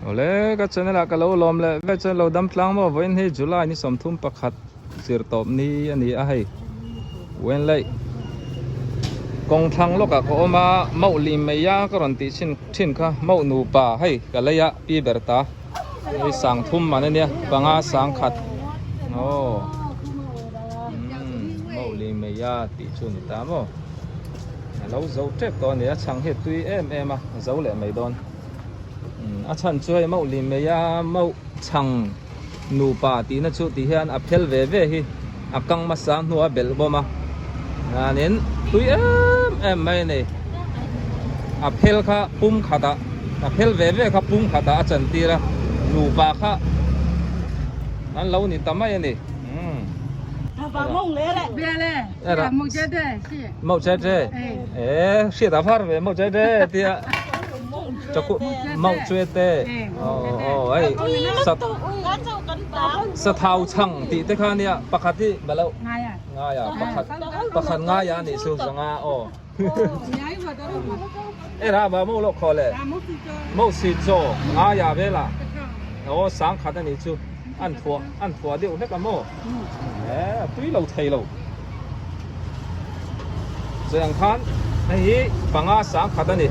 Awle ka channel ah ka lo lawm leh vek chuan lo dam tlang maw vawiin hi July ni 31 zir tawp ni a ni a hei Wenlei kawng thlang lawk ah ka awm a mauh lim mai a ka rawn tih chhin thin kha mauh nupa hei ka lei a pi ber ta hei sang thum man a nia panga sang khat aw umm mauh lim mai a tih chu a ni ta maw a lo zo tep tawh a ni a chhang hi a tui em em a a zo leh mai dawn. A chhan chu hei mauh lim mai a mauh chhang nupa tihna chu tih hian a phel ve ve hi a kang hmasa hnuah a belh bawm a chuanin tui em em mai a ni a phel kha pum khatah a phel ve ve kha pum khatah a chantir a nupa kha an lo ni ta mai a ni mauh che che e hriat a var ve mauh che che tia. Chaku mauh chu te aw hei sa sathau chhang tih te kha nia pakhat hi balo ngai a pakhat pakhat ngai a nih chu zanga aw e ra ba mo lo khaw le mo si chaw ngai a vela aw sang khat a nih chu an thuah an thuah deuh hlek a maw e tui lo thei lo Chei ang khan hei hi panga sang khat a ni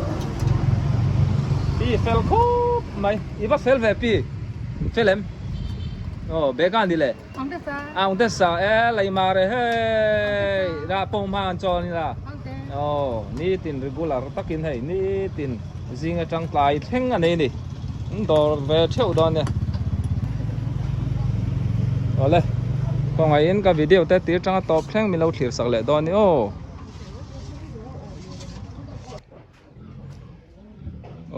pi fel khawp mai i va fel ve pi fel em aw bag a ni le a ung te sa e lei mar e hei ra pawng hma an chawl ni la aw nitin regular takin hei nitin zing atang tlai thleng a nei ni an dawr ve theuh dawn nia awle kawngaihin ka video te tir tanga tawp thleng min lo thlir sak leh dawn ni aw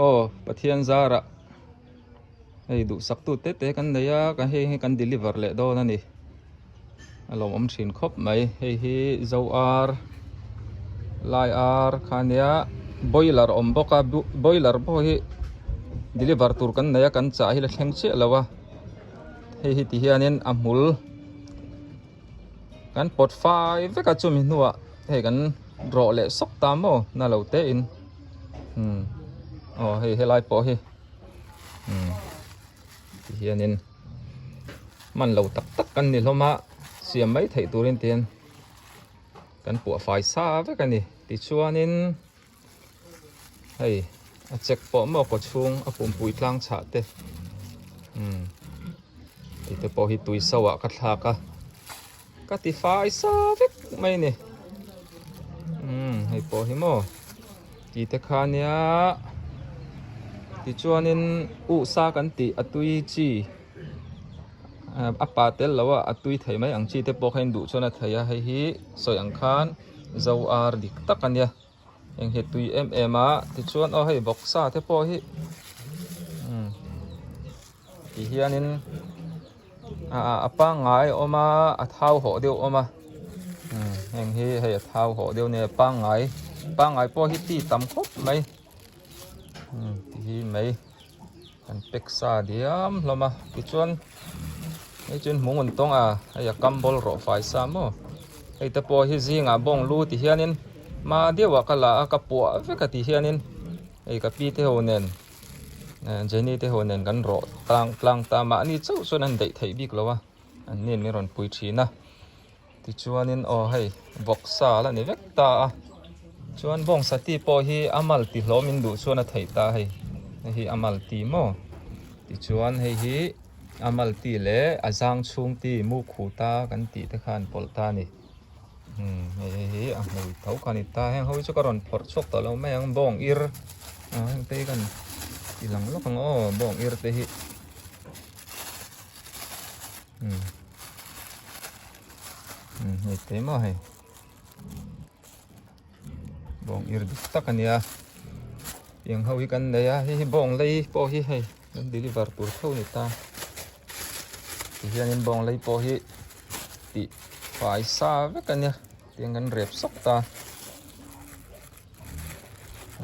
aw Pathian zarah hei duhsak tu te te kan nei a ka hei hi kan deliver leh dawn a ni a lawmawm thin khawp mai hei hi zo ar lai ar kha nia boiler awm bawk a boiler pawh hi deliver tur kan nei a kan chah hi la thleng chiah lo a hei hi ti hianin a hmul kan pawt fai vek a chumi hnuah hei kan rawh leh sawk ta maw na lo te in umm aw hei helai pawh hi umm ti hianin man lo tak tak kan ni hlawm a siam mai theih turin tihian kan puah fai sa vek a ni tichuanin hei a check pawh maw kaw chhung a pumpui tlang chhah te umm tih te pawh hi tui so ah ka thlak a ka ti fai sa vek mai a ni umm hei pawh hi maw tih te kha nia tichuanin uhsa kan tih a tui chi a pa tel lo a a tui thei mai ang chi te pawh kha in duh chuan a thei a hei hi sawi ang khan zo ar dik tak a nia eng hi tui em em a tichuan aw hei bawksa te pawh hi umm ti hianin a pangngai a awm a a thau hawh deuh a awm a umm heng hi hei a thau hawh deuh a nia pangngai pangngai pawh hi ti tam khawp mai umm ti hi mai an pack sa diam hlawm a tichuan hei chuan hmung an tawng a hei a kam bawl rawh fai sa maw hei te pawh hi zingah bawng lu ti hianin hma deuhah ka la a ka puah vek a ti hianin hei ka pi te ho nen Jenny te ho nen kan rawh tlang tlang ta mahni chauh chuan an daih theih bik lo a an nen min rawn pui thin a tichuanin aw hei vawksa la ni vek ta a chuan bawngsa ti pawh hi a mal ti hlawm in duh chuan a theih ta hei hei hi a mal ti maw tichuan hei hi a mal ti leh a zang chhung ti mu khu ta kan tih te khan pawlh ta a ni umm hei hei hi a hmui tho kha a ni ta heng ho hi chu ka rawn phawrh chhuak tawh lo mai ang bawng ir ah heng te hi kan ti lang lawk ang aw bawng ir te hi umm. Hei te maw hei bawng ir dik tak a nia tiang ho hi kan nei a hei hi bawng lei pawh hi hei kan deliver tur tho a ni ta tihianin bawng lei pawh hi tih fai sa vek a nia tiang kan rep sawk ta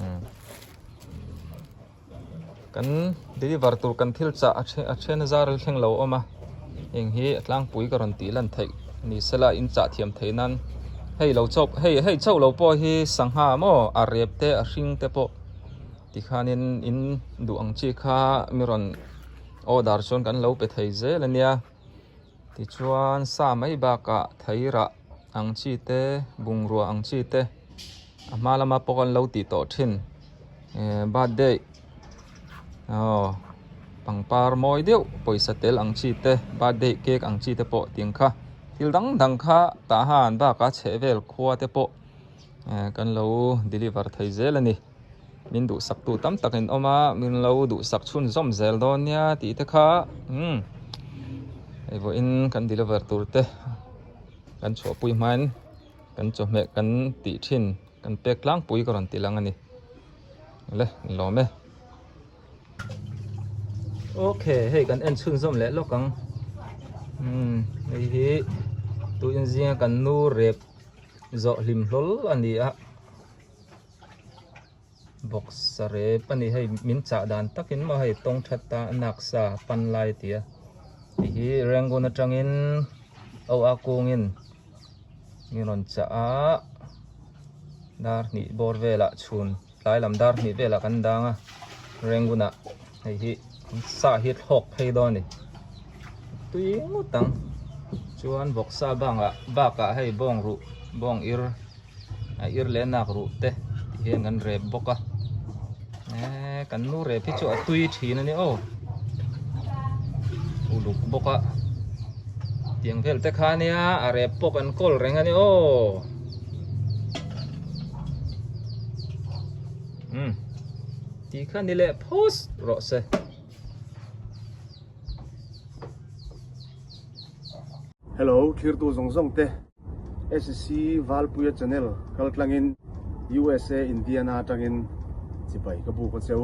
umm. Kan deliver tur kan thil chah a then zar a thleng lo awm a heng hi a tlangpui ka rawn tih lan theih ni sela in chah thiam theih nan hei lo chauh hei hei chauh lo pawh hi sangha maw a rep te a hring te pawh. Tikhanin in duh ang chi kha mi rawn order chuan kan lo pe thei zel a nia. Tichuan sa mai bakah theirah ang chi te bungrua ang chi te a hma lama pawh kan lo tih tawh thin eh birthday aw pangpar mawi deuh pawisa tel ang chi te birthday cake ang chi te pawh tiang kha thil dang dang kha tah han bakah chhehvel khua te pawh eh kan lo deliver thei zel a ni. Min duhsak tu tam tak in awm a, min lo duhsak chhunzawm zel dawn nia tih te kha umm hei vawiin kan deliver tur te kan chhuahpui hmain kan chawhmeh kan tih thin kan pek tlangpui ka rawn ti lang a ni le lawm e. Okay hei kan en chhunzawm leh lawk ang umm hei hi tuin zinga kan nu rep zawh hlim hlawl a ni a. Box a rep a ni hei min chah dan takin maw hei tawng that ta nak sa pan lai a ti a tih hi Rangoon atangin au a kungin min rawn chah a dar hnih bawr velah chhun tlai lam dar hnih velah kan dang a Rangoon ah hei hi sa hi thlawk phei dawn a ni tui ngawt ang chuan vawksa bangah bakah hei bawng ruh bawng ir. A ir leh nak ruh te ti hian kan rep bawk a eee kan nu rep hi chu a tui thin a ni aw uluk bawk a tiang vel te kha nia a rep pawh kan kawl reng a ni aw umm ti kha ni leh phawt rawh se. Hello thirtu zawng zawng te. SC Valpuia channel kal tlangin USA Indiana atangin chibai ka buk a cheu.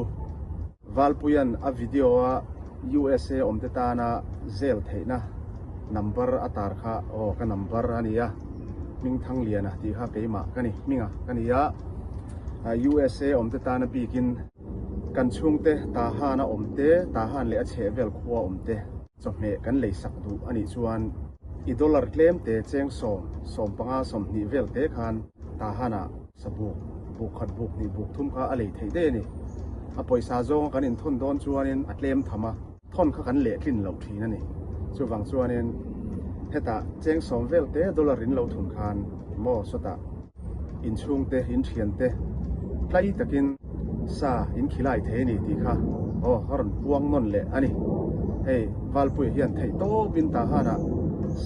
Valpuia'n a video a USA awmte tana zel theihna number a tar kha aw ka number a ni a, Hmingthangliana tih kha keimah ka ni, hminga ka ni a. USA awmte tana bikin kan chhungte Tahan a awmte, Tahan leh a chhehvel khua awmte. Chawhmeh kan lei sak duh a nih chuan i dollar tlem te cheng sawm, 15, 20 vel te khan Tahan-ah sabuk, buk khat, buk hnih, buk thum kha a lei theih daih a ni. A pawisa zawnga kan inthawn dawn chuanin a tlem tham a, thawn kha kan lehtlin loh thin a ni. Chuvang chuanin hetah cheng sawm vel te dollar in lo thun khan maw sawtah inchhungte, inthiante tlai takin sa in khilai thei a ni tih kha aw a rawn puang nawn leh a ni. Hei Valpuia hian theih tawpin Tahan-ah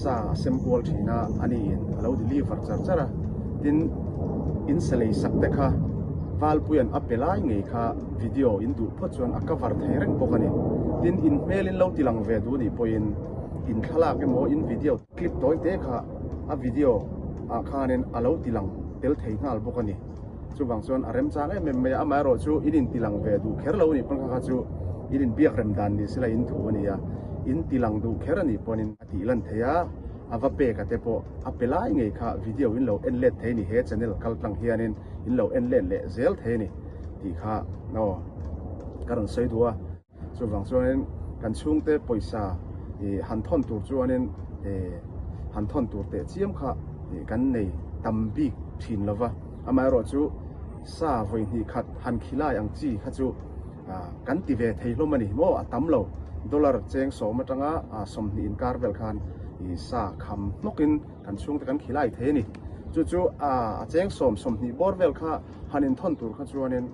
sa a sem kual thin a, a niin a lo deliver char char a. Tin, in sa lei sak te kha Valpuia'n a pe lai ngei kha video in duh phawt chuan a cover thei reng bawk a ni. Tin, in hmel in lo tilang ve duh nih pawhin in thlalak emaw in video Clip tawi te kha a video ah khanin a lo tilang tel thei nghal bawk a ni. Chuvang chuan a remchang em em mai a, amaherawh chu in intilang ve duh kher lo a nih pawn kha kha chu in inbiak rem dan ni sela in thu a ni a, in tilang duh kher a nih pawnin a tih lan thei a, a va pek a te pawh a pe lai ngei kha video in lo en let thei a ni, he channel kal tlang hianin in lo en let leh zel thei a ni tih kha aw ka rawn sawi duh a. Chuvang chuanin kan chhungte pawisa ih han thawn tur chuanin ih han thawn tur teh chiam kha ih kan nei tam bik thin lo va. Amaherawh chu sa vawi hnih khat han khilai ang chi kha chu ah kan ti ve thei hlawm a ni maw a tam lo. Dollar cheng sawm atanga ah 20 inkar vel khan ih sa kham hnawkin kan chhungte kan khilai thei a ni. Chu chu ah a cheng sawm 20 bawr vel kha han inthawn tur kha chuanin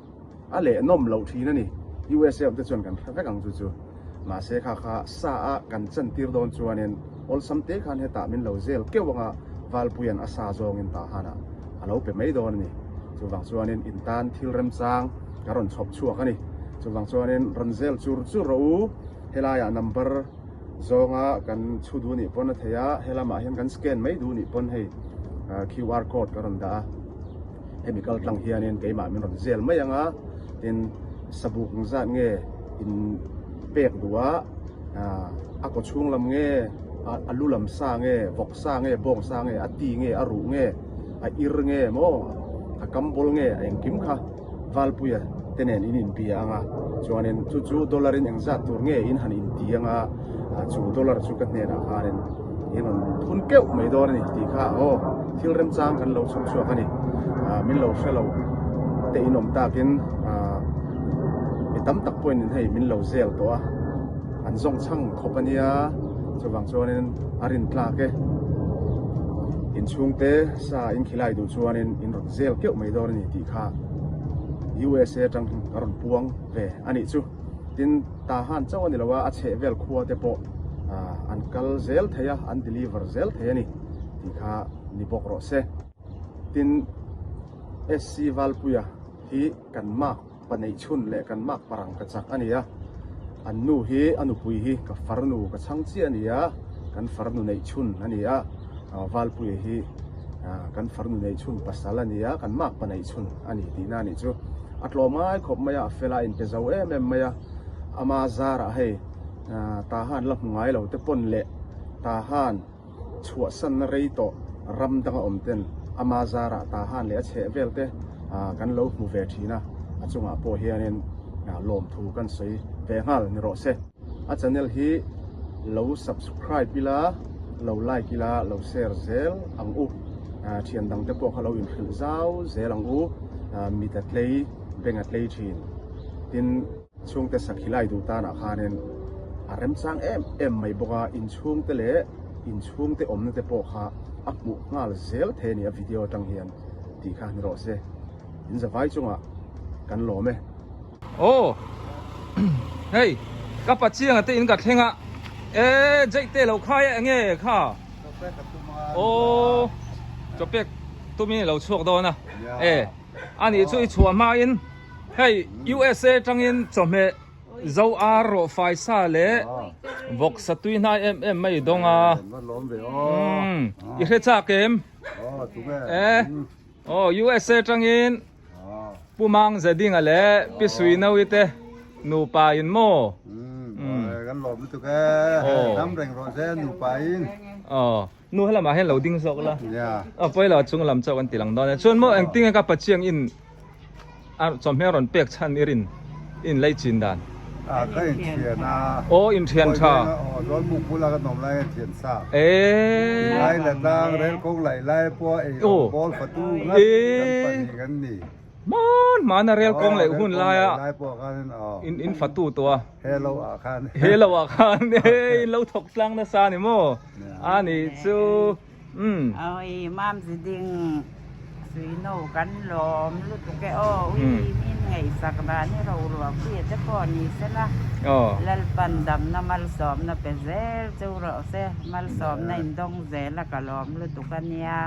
A leh nawm loh thin a ni. USA awm te chuan kan hre vek ang chu chu. Mahse kha kha sa a kan chan tir dawn chuanin awlsam te khan hetah min lo zel keuh anga Valpuia'n a sa zawngin Tahanah a lo pe mai dawn a ni. Chuvang chuanin in tan thil remchang ka rawn chhawp chhuak a ni. Chuvang chuanin rawn zel chur chur rawh u. Helaiah number zawnga kan chhu duh nih pawn a thei a, helamah hian kan scan mai duh nih pawn hei QR code ka rawn dah a. Hemi kal tlang hianin keimah min rawn zel mai ang a, tin sabuk ang zat nge in pek duh a, a kaw chhung lam nge, a lu lam sa nge, vawk sa nge, bawng sa nge, a ti nge, a ruh nge, a ir nge maw, a kam bawl nge, a engkim kha Valpuia te nen in inbia ang a, chuanin chu chu dollar in engzat tur nge in han inti ang a, chu dollar chu ka hnenah khanin in rawn thun keuh mai dawn a ni tih kha aw thil remchang kan lo chhawp chhuak a ni. Min lo hre lo te in awm takin. tam tak pawhin in hei min lo zel tawh a, an zawng chhang khawp a nia, chuvang chuanin a rin tlak e. Inchhungte sa in khilai duh chuanin in rawn zel keuh mai dawn a ni tih kha USA atang ka rawn puang ve a nih chu. Tin, Tahan chauh a ni lo a, a chheh vel khua te pawh an kal zel thei a, an deliver zel thei a ni tih kha ni bawk rawh se. Tin, SC Valpuia hi kan mak pa neih chhun leh kan mak parang ka chak a ni a, an nu hi a nupui hi ka farnu ka chhang chiah a ni a, kan farnu neih chhun a ni a, Valpuia hi kan farnu neih chhun pasal a ni a, kan mak pa neih chhun a ni tihna a nih chu. A tlawm ngai khawp mai a, a fel a, a inpe zo em em mai a, ama zarah hei Tahan la hmu ngai lo te pawn leh Tahan chhuahsanna rei tawh ram danga awm ten ama zarah Tahan leh a chheh vel te kan lo hmu ve thin a, a chungah pawh hianin lawmthu kan sawi ve nghal ni rawh se. A channel hi lo subscribe ila, lo like ila, lo share zel ang u. Thian dang te pawh kha lo inhrilh zau zel ang u. Mit a tlei, beng a tlei thin. Tin. Chhungte sakhi lai duh tanah khanin a remchang em em mai bawk a, inchhungte leh inchhungte awmna te pawh kha a hmuh nghal zel thei a ni a video atang hian tih kha ni rawh se. In zavai chungah kan lawm e. Aw hei ka pachianga te in ka thleng a e jeih te lo khai a enge kha aw chawpek tumin ilo chhuak dawn a e ani chu i chhuah hmain Hei USA tangin chawhmeh zo ar rawh fai sa leh vawk sa tui hnai em em mai dawng a. Umm i hre chak em? E aw USA tangin Pu Mang Zedinga leh Pi Sui Naui te nupa in maw? Umm kan lawm lutuk e dam reng rawh se nupa in. Aw. Nu helamah hian lo ding zawk la. A pawi lo a chung lam chauh kan ti lang dawn e. Chuan maw engtinge ka Pachiang in a chawhmeh rawn pek chhan i rin in lei chin dan. A ka in thian a. Aw in thian tha. Aw zawn buk bula ka nawm lai in thian sa. Eee. Lai la tlang rel kawng laih lai pawh ei rawng bawl fatu ngat kan pahnih kan ni. Hman hman a rel kawng leh hun lai a in in fatu tawh a. He lo ah khan. He lo ah khan e in lo thawk tlang nasa a ni maw? A nih chu umm. Oi mam zi ding sui no kan lawm lutuk e aw ui min ngaihsak dan hi ro ruah pui te pawh ni se la Lalpan damna malsawmna pe zel chu rawh se malsawmna in dawng zel a ka lawm lutuk a nia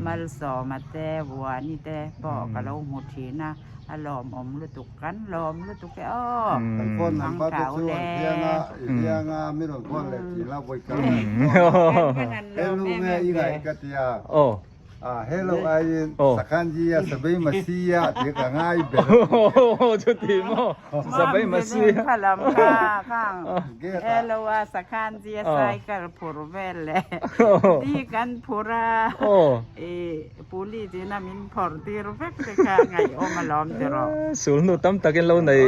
malsawma te Vuani te pawh ka lo hmu thin a a lawmawm lutuk kan lawm lutuk e aw Kan phone number te chu an thiang a i thiang a mi rawn phone leh thin la vawi kal mai hello nge i ngaih ka tia a hello aiin sakhanji a sabei masia tih ka ngai ber chuti maw sabei masia khalam kha khang hello a sakhanji a cycle phur vel leh ti kan phur a i Police in a min phawrh tir vek te kha ngaihawm a lawm ti rawh. Sulhnu tam takin lo nei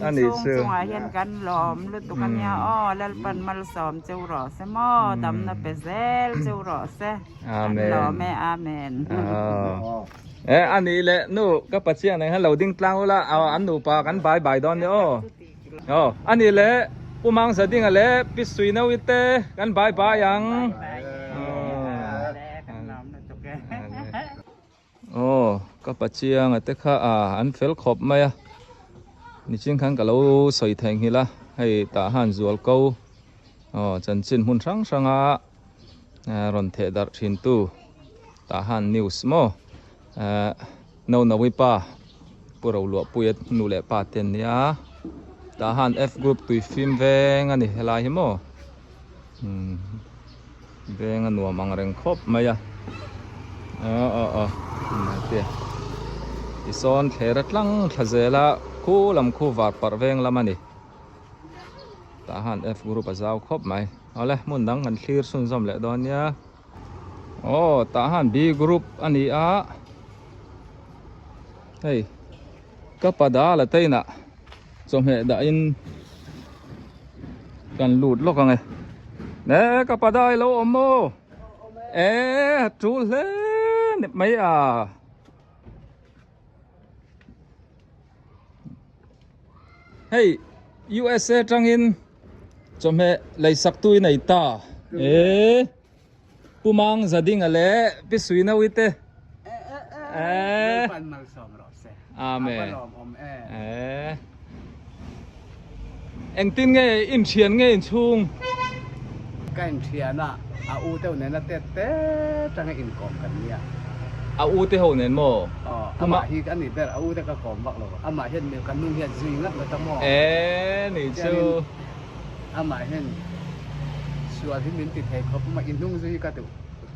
a nih chu. Inchhung chungah hian kan lawm lutuk a nia aw, Lalpan malsawm cheu rawh se maw, damna pe zel cheu rawh se. Kan lawm e, Amen. E a nih leh nu ka Pathian nen khan lo ding tlang ula an nupa kan bai bai dawn nia aw. Aw a nih leh Pu Mang Zadinga leh Pi Suinawi te kan bai bai ang. Aw ka Pachianga te kha a an fel khawp mai a nichin khan ka lo sawi theihnghilh a hei tah han zual ko aw chanchin hmun hrang hranga rawn theh darh thin tu tah han news maw Nonawi pa Pu Roluahpuia nu leh pa te an nia tah han F group tui fim veng a ni helai hi maw. Veng a nuam ang reng khawp mai a aw aw aw te tisawn thler a tlang thla zel a khu lam khu var parh veng lam a ni tah han F group a zau khawp mai awle hmun dang kan thlir chhunzawm leh dawn nia aw tah han B group a ni a hei ka pada la te inah chawhmeh dah in kan lut lawk ang e e ka pada i lo awm maw e tul hle mai a Hei USA tangin chawhmeh leisak tu i nei ta e Pu Mang Zadinga leh Pi Suinawi te e Amen e Engtin nge inthian nge inchhung? Ka inthian a, a u te ho nena tet te tanga inkawm kan nia. A u te ho nen maw? Aw, amah hi a ni ber, a u te ka kawm vak lo. Amah hian mi ka nu hian zui ngat ngat a maw? E, ni chu. Chuanin amah hian sual hi min ti thei khawp a maw, i hnung zui hi ka duh.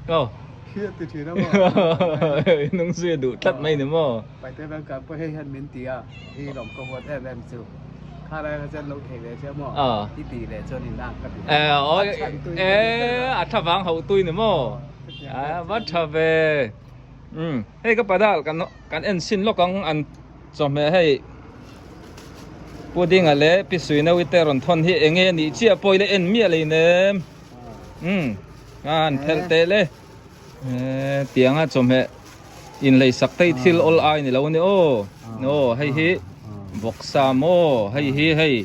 Aw. Hi a ti thin a maw? I hnung zui a duh tlat mai ni maw? Paite bang kan pawh hei hian min ti a, hi lawm ka huat em em chu. Kha lai kha chuan lo thei ve che maw? I ti leh chuan in ang ka ti. E, a tha vang hauh tui ni maw? A va tha ve. Um, hei ka padal kan kan en sin lawk ang an chawhmeh hei pudding-a leh pi suinawi te rawn thawn hi enge nih chiah pawh ila en miah lei nem. Um, a han phelh teh le. Tianga chawhmeh inleisak te hi thil awl ai ni lo a ni aw. Aw hei hi bawksa maw hei hi hei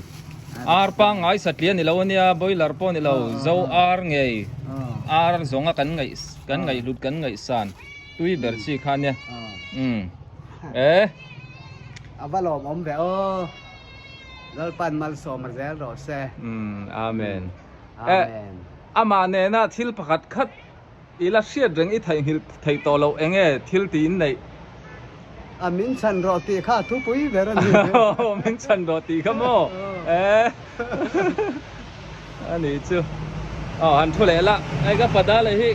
ar pangngai satliah ni lo a nia boiler pawh ni lo zo ar ngei ar zawnga kan ngaih kan ngaihhlut kan ngaihsan tui ber chi kha a nia umm e. A va lawmawm ve aw Lalpan malsawm a zel rawh se. Umm amen. Amen. Amah nena thil pakhat khat I la hriat reng i theihnghilh theih tawh loh eng nge thil ti in neih? A min chhan rawh tih kha a thupui ber a ni. Aw min chhan rawh tih kha maw? E a nih chu. Aw han thu leh la, hei ka pada leh hi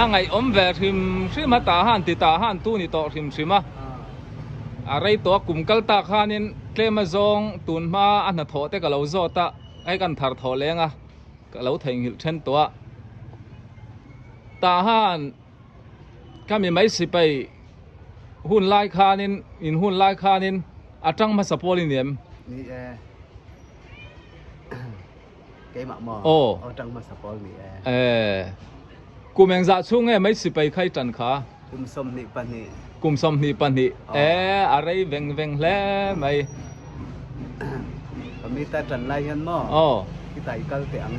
a ngaihawm ve hrim hrim a tah han ti tah han tu ni tawh hrim hrim a. A rei tawh a kum kal tak khanin tlem a zawng tun hma a hnathawh te ka lo zawt a, hei kan thar thawh leng a. Ka lo theihnghilh then tawh a, tah han ka mi mai sipai hun lai khanin in hun lai khanin a tang hmasa pawl i ni em? Ni e, keimah maw? Aw. Aw tang hmasa pawl ni e. E, kum engzah chhung nge mai sipai kha i tan kha? Kum 22. Kum 22. E, a rei veng veng hle mai. Ka mi ta tan lai hian maw? Aw. I tai kal teh ang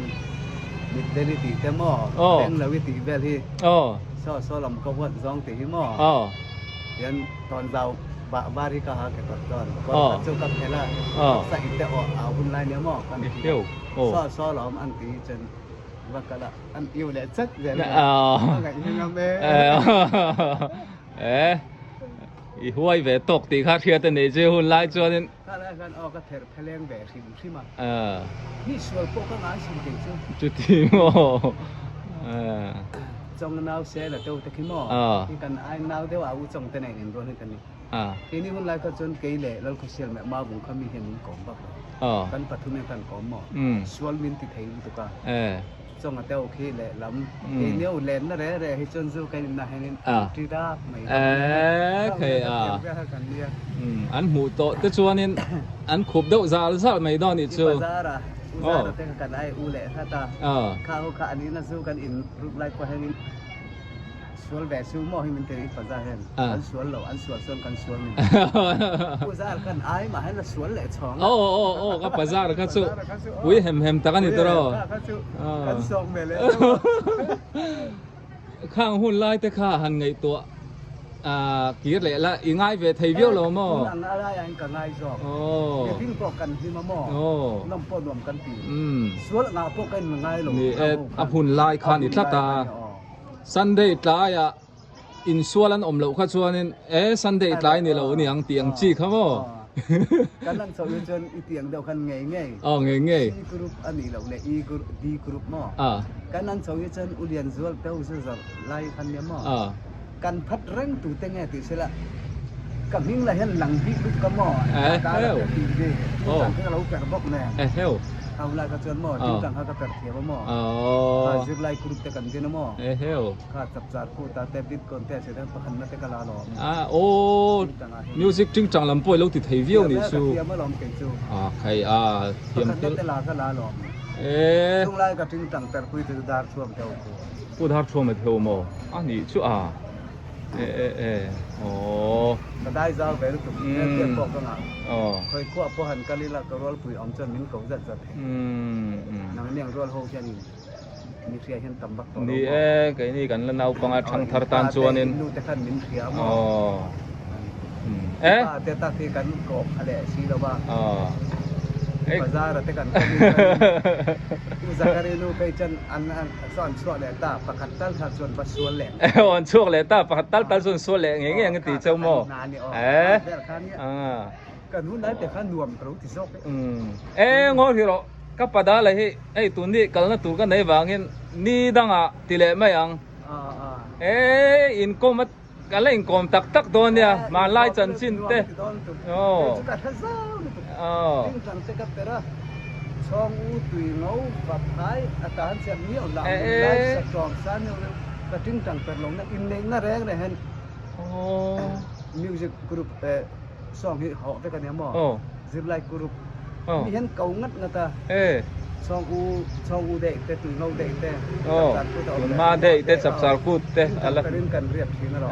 mit del i tih te maw? Aw. Beng lo i tih vel hi. Aw. Saw saw lam ka huat zawng tih hi maw? Aw. Hian tawn zau bah var hi ka ha ke kawt dawn. Kawr Aw. khat chu ka phelh a. Aw. Taksa i te aw a hun lai nia maw? Kan ti. Heu. Aw. Saw saw lam an ti hi chuan va kal a. An iu leh chat zel a. A ngaih hi ngam e. E, i huai ve tawk tih kha hriat a nih chu hun lai chuanin. Kha lai khan aw ka ther pheleng ve hrim hrim a. Mi sual pawh ka ngai sin kei chu. Chuti maw. Chawng nau se la teu te khi maw. Hi kan ai nau deuh a u chawng te nen in rual hi kan ni. Keini hun lai kha chuan kei leh Lalkhawsial meh Mavung kha mi hian min kawm vak lo. Kan pathum hian kan kawm maw. Sual min ti thei lutuk a. Chawng a teu khi leh lam kei neu len na re re hi chuan zu kan in na hian in ti dak mai E khei a an hmuh tawh te chuan in an khup deuh zal zal mai dawn nih chu. Bazar a u zar a te kha kan ai u leh hlat a kha ho kha an in a zu kan in ruk lai pawh hian in Sual ve su maw hi min ti rih paza hian kan sual lo an sual chuan kan sual min ti Puzar khan ai mah hian a sual leh chhawng a Aw aw aw ka pazar kha chu pui hem hem tak a ni tawh ro kha chu kan sawk ve leh deuh a Khang hun lai te kha han ngaihtuah kir leh la i ngai ve thei viau lo maw Tun ang a lai ah hian ka ngai zawk mihring pawh kan hlim a maw nawm pawh nuam kan ti sual angah pawh ka in ngai lo Ni e a hun lai kha ni tlat a. Sunday tlaiah insual an awm loh kha chuanin e Sunday tlai ni lo ni ang tih ang chi kha maw? Kan lan chhoh hi chuan i tih ang deuh khan ngei ngei. Aw ngei ngei. C group a nih loh leh E group D group maw? Kan lan chhoh hi chuan U Lianzual teu zu zawrh lai khan nia maw? Kan phat reng tu te nge tih sela ka hming lah hian lang bik lutuk a maw? Ka tih ve tingtang kha ka lo perh bawk nen. Kha hun lai kha chuan maw tingtang kha ka perh thiam a maw? Kha zirlai group te kan din a maw? Kha chapchar kut a te bitcoin te a si te pakhat na te ka la alawm. Aw music tingtang lam pawh i lo ti thei viau nih chu. Ka thiam alawm kei chu. Khai a thiam Pakhat na te la ka la alawm. Chung lai ka tingtang perh pui te chu dar thuam te ho khu. Pu dar thuam a theu maw? A nih chu a. E e e aw. Ka dai zau ve lutuk hmel piah pawh ka ngah. Khawi khuah pawh han kal ila ka rualpui awm chuan min ko zat zat thei. Nang aniang rual ho hian in mi hria hian tam vak tawh lo maw? Ni e, keini kan la naupang a thang thar tan chuanin. Nu te khan min hria maw? E? Pa te tak hi kan kawp kha leh si lo va. Bazar a te kan kawm in U Zachary nu phei chuan an sawn chhuak leh ta pakhat tal kha chuan va sual leh. An chhuak leh ta pakhat tal tal chuan sual leh ngei ngei ang ti cheu maw? E? Kan hun lai te kha nuam ka lo ti zawk e. E ngawi hrih rawh ka pada leh hi hei tun ni kalna tur ka nei vangin ni dangah ti leh mai ang. E inkawm a Ka la inkawm tak tak dawn nia, hmanlai chanchin te. Aw. Chu ka hre zau lutuk. Aw. Ding tang te ka per a, chhawng u tui ngo va phai a tan chiah miau lah mun lai sa tawng sa neuh neuh ka ting tang per lo na inneih na reng reng hian music group song hi hawh vek a nia maw. Zirlai group mi hian ko ngat ngat a, chhawng u chhawng u daih te tui ngo daih te chapchar kut a awm leh ma daih te chapchar kut te ala perin kan riak thin alawm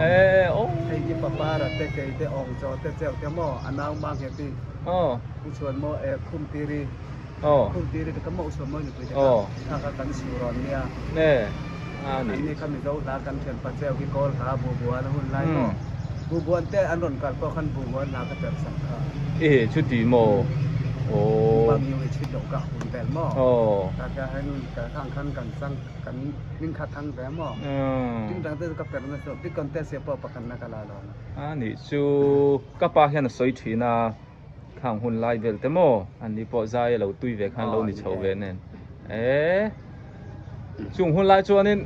hei hi papara te kei te awng chaw te cheuh te maw a nau mang he ti u chuan maw e khum tiri khum tiri te ka maw u chuan maw nupui te kha kha kha kan su rawn nia anni kha mizo hla kan thian pa cheuh hi kawl hla bubuan a hun lai maw Bubuan te an rawn kal pawh khan bubuan hla ka perh sak kha. E chuti maw? Aw. Bang yu i chhit loh ka hun vel maw? Aw. Ka ka hen ka khang khan kan chang kan hming kha thang ve maw? Ting dang te chu ka perh nasa big contest ah pawh pakhat na ka la lo. A nih chu ka pa hian a sawi thin a, khang hun lai vel te maw? An ni pawh zai a lo tui ve khan lo ni chho ve nen. E chung hun lai chuanin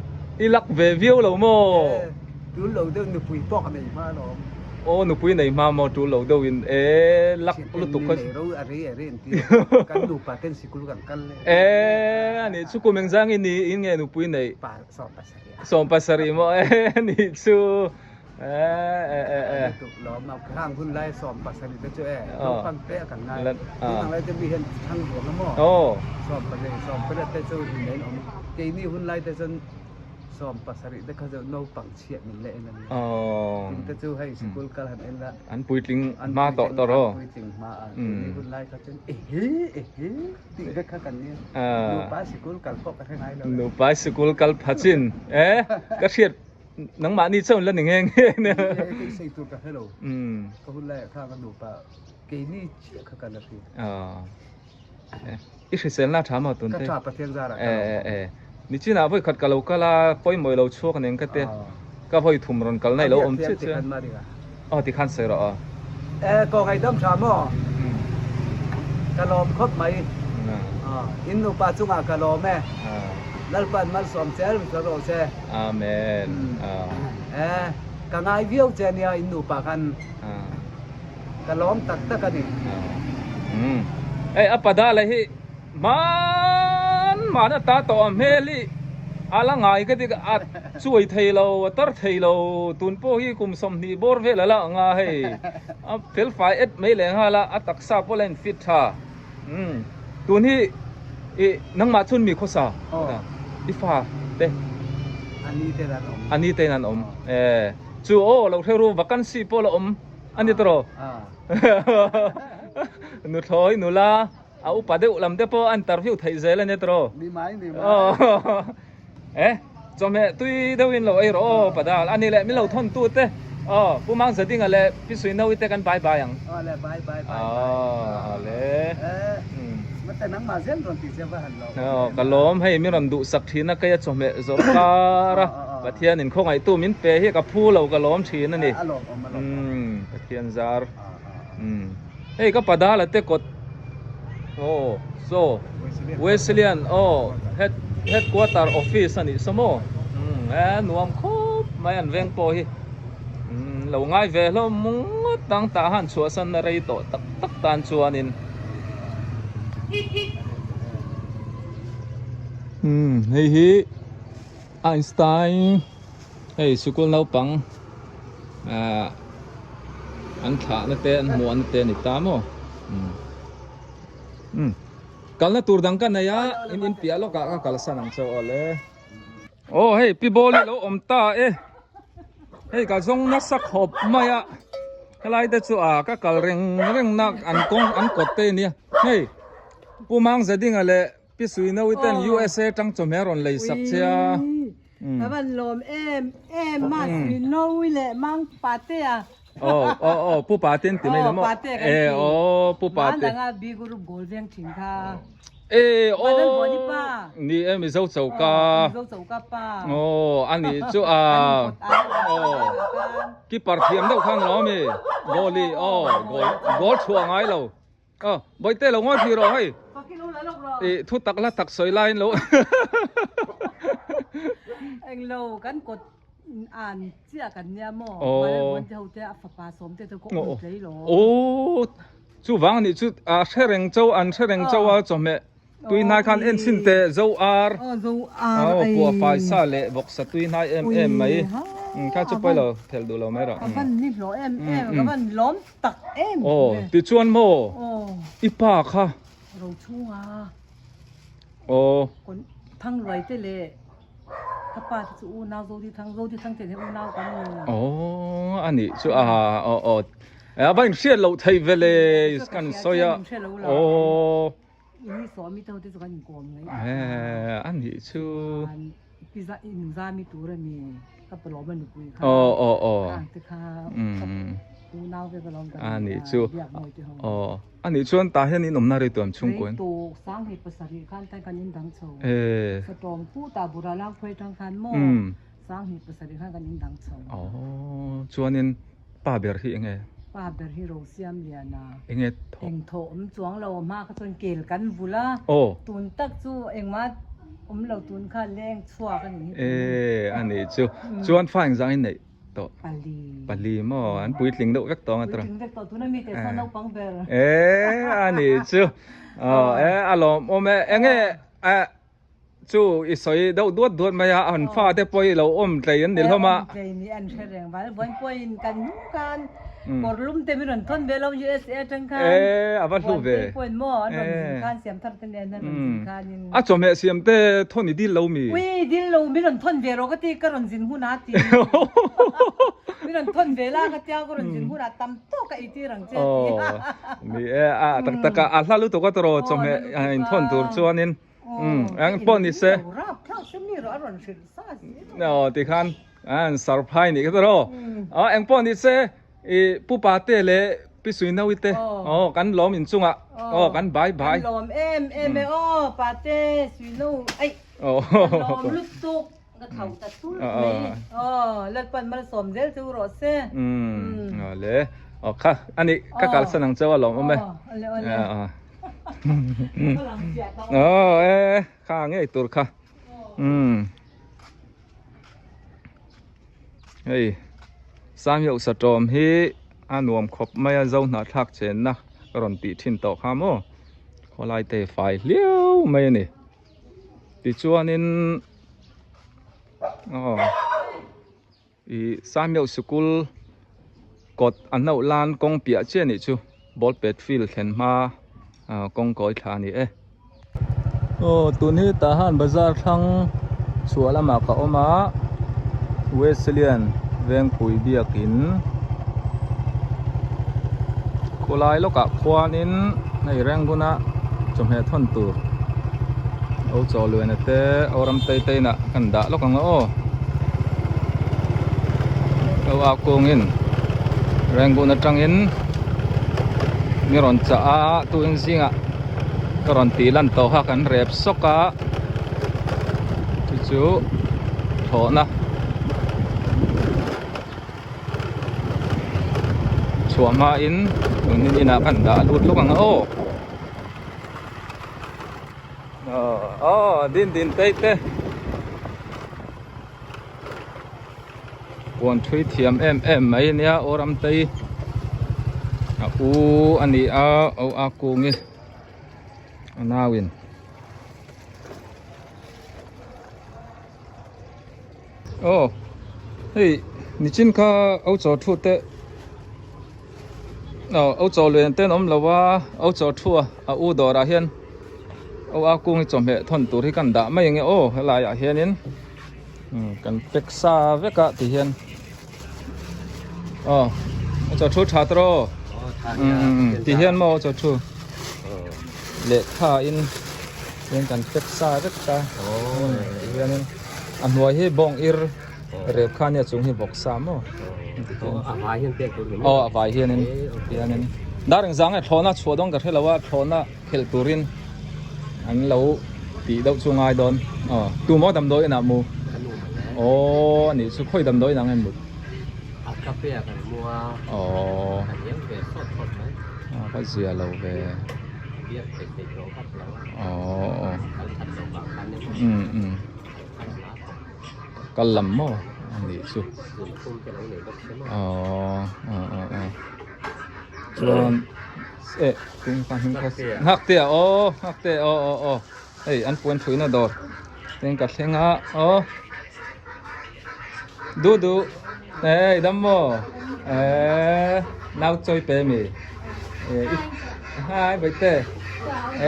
i lak ve viau lo maw? E tul lo deuh nupui pawh ka nei hma alawm. Aw nupui nei hma maw tul lo deuh in e lak lutuk kha. Nei ro a rei a rei an ti kan nupa ten sikul kan kal le. E ani chu kum engzang in ni in nge nupui nei? Pa 17 a. 17 maw e ni chu. Hang hun lai 17 te chu e naupang te a kan ngai tun ang lai te mi hian thang ruang a maw 17 18 te chu in nen awm keini hun lai te chuan 17 te kha chu naupang chhiah min leh en a ni tin te chu hei sikul kal han en la an puitling hma tawh tawh rawh puitling hma a keini hun lai kha chuan ehe ehe tih vek kha kan nia nupa sikul kal pawh ka hre ngai lo nupa sikul kal phachin e ka hriat Nangmahni chauh la ni nghe nghe nia. Kei sei tur ka hre lo. Ka hun lai ah kha ka nupa keini chiah kha ka la hria. I hriselna tha maw tun te? Ka tha Pathian zarah ka lo awm. Nichinah vawi khat ka lo kal a, pawimawih lo chhuak nen ka tia. Ka vawi thum rawn kal na i lo awm chiah chiah. Aw tikhan sawi rawh aw. E kaw ngaihdam tha maw? Ka lawm khawp mai. In nupa chungah ka lawm e. Lalpan malsawm che ringhlawh rawh che. Amen. E ka ngai viau che nia in nupa khan. Ka lawm tak tak a ni. Ei a pada leh hi hman hman a ta tawh a hmel hi a la ngai ka ti a chuai thei lo a tar thei lo tun pawh hi kum 20 bawr vel a la ang a hei a fel fai et mai leh nghal a a taksa pawh la in fit tha umm tun hi ih nangmah chhun mi khawsa i fa te a ni te an awm a ni te an awm e chu aw lo hre ru vacancy pawh la awm a ni tawh nuthlawi nula a upa deuh lam te pawh a interview theih zel a nia tawh ni mai ni mai e chawhmeh tui deuh in lo ei rawh aw padal a ni leh min lo thawn tu te aw pu mang zadinga leh pi suino te kan bye bye ang aw le bye bye bye aw le mate nangmah zel rawn tih che va han lo aw ka lawm hei mi rawn duh sak thin a keia chawhmeh zawrh kar a Pathian in khawngaih tu min pe hi ka phu lo ka lawm thin a ni a lawm awm a lawm Pathian zar Hei ka padal a te kawt aw so Wesleyan aw head headquarter office a nih saw maw umm e nuam khawp mai an veng pawh hi umm lo ngai ve hlawm ngawt ang tah han chhuahsan na rei tawh tak tak tan chuanin umm hei hi Einstein hei sikul naupang ah an thlahna te an hmuahna te a ni ta maw umm kalna tur dang ka nei a in in piah lawkah ka kalsan ang chauh awle aw hei pi ball hi lo awm ta e. Hei ka zawng nasa khawp mai a helai te chu a ka kal reng reng na an kawng an kawt te nia hei Pu Mang Zadinga leh Pi Suinawi ten USA tang chawhmeh a rawn lei sak che a. Ka van lawm em em a Suinawi leh Mang Pate a. Aw aw aw Pu Pate an ti mai lo maw? Aw Pate kan ti. E aw Pu Pate. Mandanga Biguru goal veng thin kha. E aw Vanal Bawni pa. Ni e Mizo choka. Aw Mizo choka pa. Aw ani chu a. Aw keeper thiam deuh khan lo ami goalie aw goal goal chhuah ngai lo. Aw Bawihte lo ngawi thih rawh hei. I thu tak la tak sawi laiin lo. Englo kan kawt an chiah kan nia maw. Vanal Bawni te ho te a fapa sawm te chu ka awm tlei lo. Aw Chuvang anih chu a hre reng cho an hre reng cho a chawhmeh tui hnai khan en chhin teh zo ar aw pua fai sa leh vawksa tui hnai em em mai kha chu pawi lo phelh duh lo mai rawh. Ka van ni hlawh em em ka van lawm tak em. Aw tichuan maw i pa kha. Ro chhunga. Aw. Thangluai te leh ka pa te chu unau Zodi Thang Zodi Thang te nen unau kan ni. Aw anih chu a aw aw a va inhriat loh theih ve le kan sawi a aw Ini sawmi te ho te chu kan inkawm mai. Eh anih chu. Pizza in zami tur a ni ka palawm a nupui kha. Aw aw aw. Khang te kha unau ve ka lawm kan anih chu. Aw anih chuan tah hian in awmna rei tuam chhungkaw in. Rei tuk sanghnih pasarih khan tan kan in dang chho. Eh. Satawm pu ta bura lak phei tang khan maw sanghnih pasarih khan kan in dang chho. Aw chuanin pa ber hi enge? Pa ber hi Rosiam Liana. Enge thawh? Eng thawh awm chuang lo hma kha chuan kel kan vul a. Aw. Tun tak chu engmah awm lo tun khan leng chhuak a nih hi. Eh anih chu. Chuan fa engzang in neih tawh? Pali. Pali maw? An puitling deuh vek tawh ang a tawh. Puitling vek tawh tuna mi te sawn naupang ber. Eh anih chu. Aw eh a lawmawm e. Enge eh Chu i sawi deuh duat duat mai a, an fate pawh i lo awm tlei an ni hlawm a. Awm tlei ni an hre reng val vawiin pawhin kan hnung khan kawr lum te min rawn thawn ve lo USA atang khan. E a va hlu ve. Vawiin pawhin maw an rawn zin khan siam thar te nen an rawn zin khanin. A chawhmeh siam te thawn i dil lo mi? Ui dil lo min rawn thawn ve rawh ka ti ka rawn zin hunah a ti. Min rawn thawn ve la ka tia ka rawn zin hunah tam tawk ka ei tir ang che a ti. Aw ni e a tak tak a a hla lutuk a tawh chawhmeh inthawn tur chuanin. Ang pawh ni se. Aw ti khan an surprise ni kha ro. Aw eng pawh ni se i pu pa te le pi sui nau te. Aw kan lawm in chunga. Aw kan bye bye. Kan lawm em em e aw pa te sui nau ai. Aw. Lawm lutuk ka thau ta tul mai. Aw lalpan malsawm zel chu rawh se. Aw le. Aw kha ani ka kalsan ang chau a lawm awm e. Aw ale ale. Aw. Aw e kha ngei tur kha umm hei Samheuh satawm hi a nuam khawp mai a zo hnahthlak chenna ka rawn tih thin tawh kha maw khawlai te fai hliau mai a ni tichuanin aw. Ih Samuel sikul kawt a hnauh lan kawng piah chiah anih chu ball pet field thlen hma ah kawng kawi thla a ni e. Aw tun hi tah han bazar thlang chhuah lamah ka awm a Wesleyan Vengpui biakin khawlai lawkah khuanin hei Rangoon-a chawhmeh thawn tur o chaw luaina te o ram tei te inah kan dah lawk ang aw o a kungin Rangoon atangin mi rawn chah a tuin zingah ka rawn tih lan tawh kha kan rep sawk a chu chu thlawhna. Chhuah hmain tun hi inah kan dah lut lawk ang aw. Aw din din tei te. Puan thui thiam em em mai ania aw ram tei. A u a ni a aw a kungi a nauin. Aw hei nichin kha au chaw thu te aw au chaw lui an ten awm lo a au chaw thu a a u dawrah hian au a kung hi chawhmeh thawn tur hi kan dah mai ang e aw helaiah hianin kan pack sa vek a ti hian. Aw chaw thu tha tawh rawh ti hian maw chaw thu lehkha in hian kan pack sa vek ta ti hianin a hnuai hi bawng ir rep kha ania chung hi vawk sa maw aw a vai hianin ti hianin dar engzah nge thlawhna chhuah dawn ka hre lo a thlawhna khelh turin an lo tih deuh chu ngai dawn aw tu maw damdawi inah mu aw anih chu khawi damdawi inah nge mut a cafe ah kan mu a aw kan hiam ve sawt sawt mai a ka zia lo ve biak theih theih tawh vak lo a aw kal that loh vang khan emaw um um kal la tawh kal lam maw anih chu zunphum te lo nei bawk se maw aw aw aw aw chuan eh tung pa hming kha nghak te ah aw nghak te aw aw aw hei an puan thuina dawr tin ka thleng a aw du du eh i dam maw eh nau chawi pe mi eh i hai baite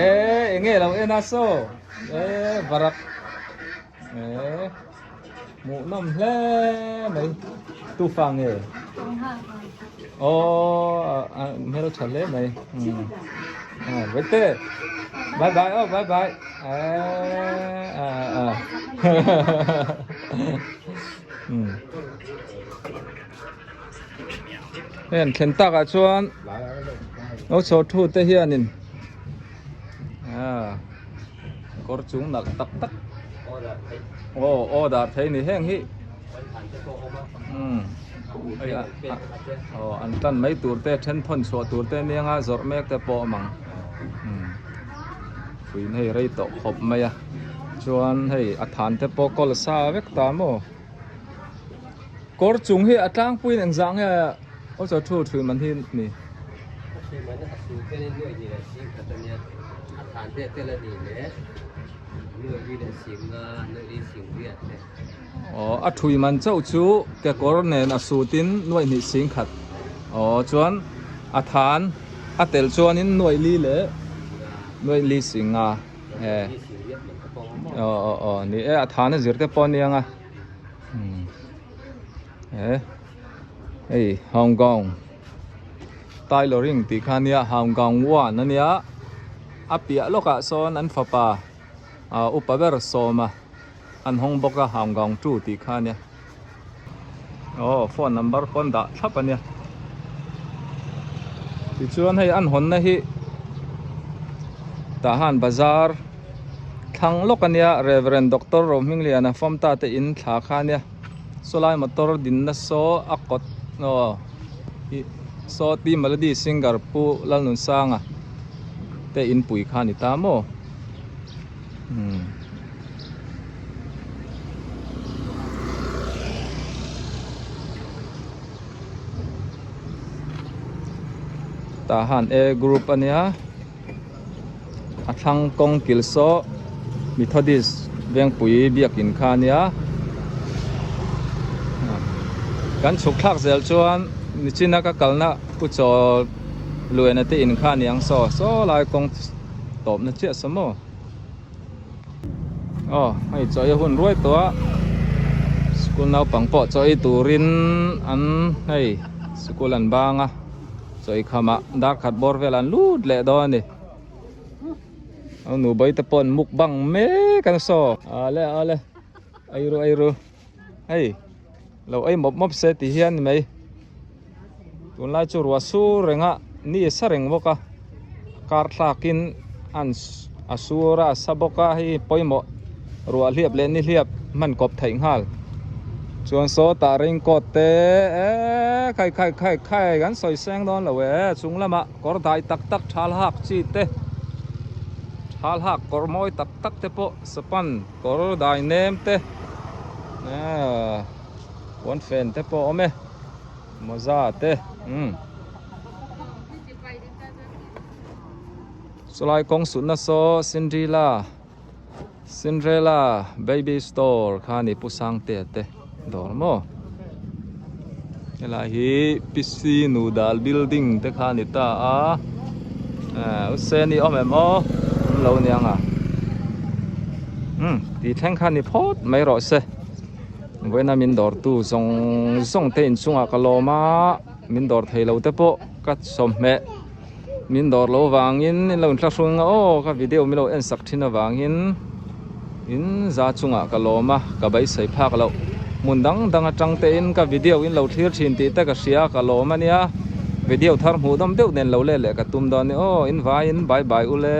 eh eng nge lo en a saw eh varak eh Hmuhnawm hle mai tufa nge aw a hmel tha hle mai vaite bye bye aw bye bye hei an thlen takah chuan lo chho thu te hianin Kawr chung nalh tak tak aw order thei ni heng hi umm aw an tan mai tur te then thawn chhuah tur te nia zawrh mek te pawh a awm ang umm puiin hei rei tawh khawp mai a chuan hei a than te pawh kawl sa vek ta maw kawr chung hi a tlangpuiin engzah nge aw chaw thu thui man hi ni. A thui man a su tel in nuaih hnih leh sing khat a nia a than te tel a ni le nuaih li leh sing nga nuaih li sing riat te. Aw a thui man chauh chu kekawr nen a sut in nuaih hnih sing khat aw chuan a than a tel chuan in nuaih li leh nuaih li sing nga e aw aw aw ni e a than a zir te pawh a nia nga e hei Hong Kong. Tailoring tih kha ania Haungaung one ania a piah lawkah sawn an fapa ah upa ber sawma an hawng bawk a Haungaung two tih kha ania aw phone number pawn dah thlap ania tichuan hei an hawnna hi tah han bazar thlang lawk ania Reverend Doctor Rohmingliana Famta te in thla kha ania sawlai motor dinna saw a kawt aw. Ih saw ti melody singer pu Lalnunsanga te inpui kha a ni ta maw umm. Tah han A group a nia a thlang kawng kil saw Methodist vengpui biakin kha a nia kan chhuk thlak zel chuan nichina ka kalna pu chaw luaina te in kha a ni ang saw saw lai kawng tawpna chiah saw maw aw hei chaw ei hun ruai tawh a school naupang pawh chaw ei turin an hei school an bang a chaw ei khamah dar khat bawr vel an lut leh dawn a ni. Nu bai te pawh an mukbang mek an saw ale ale eiru eiru hei lo ei mawp mawp se ti hian ni mai tunlai chu ruah sur reng a ni a sa reng bawk a kar thlak in an a sur a a sa bawk a hei pawimawh ruah hliap leh ni hliap hman kawp theih nghal chuan sawtah raincoat te eee khai khai khai khai kan sawi seng dawn lo e chung lamah. Kawr dai tak tak thal hak chi te thal hak kawr mawi tak tak te pawh sapan kawr dai nem te ahh puan fen te pawh a awm e mawza te umm chulai kawng sutna saw Cinderella Cinderella baby store kha a ni Pu Sangtea te dawr maw helai hi PC Nudal building te kha a ni ta a ah u Seni awm em aw awm lo aniang a umm tih thleng kha a ni phawt mai rawh se vawiina min dawrtu zawng zawng te inchungah ka lawm a. Min dawr thei lo te pawh ka sawmhmeh min dawr lo vangin in lo inthlahrung a aw ka video min lo en sak thin avangin in za chungah ka lawm a ka beisei phak loh hmun dang dang atang te in ka video in lo thlir thin tih te ka hria ka lawm a nia video thar hmuh dawm deuh nen lo let leh ka tum dawn a ni aw in vaiin bye bye ule.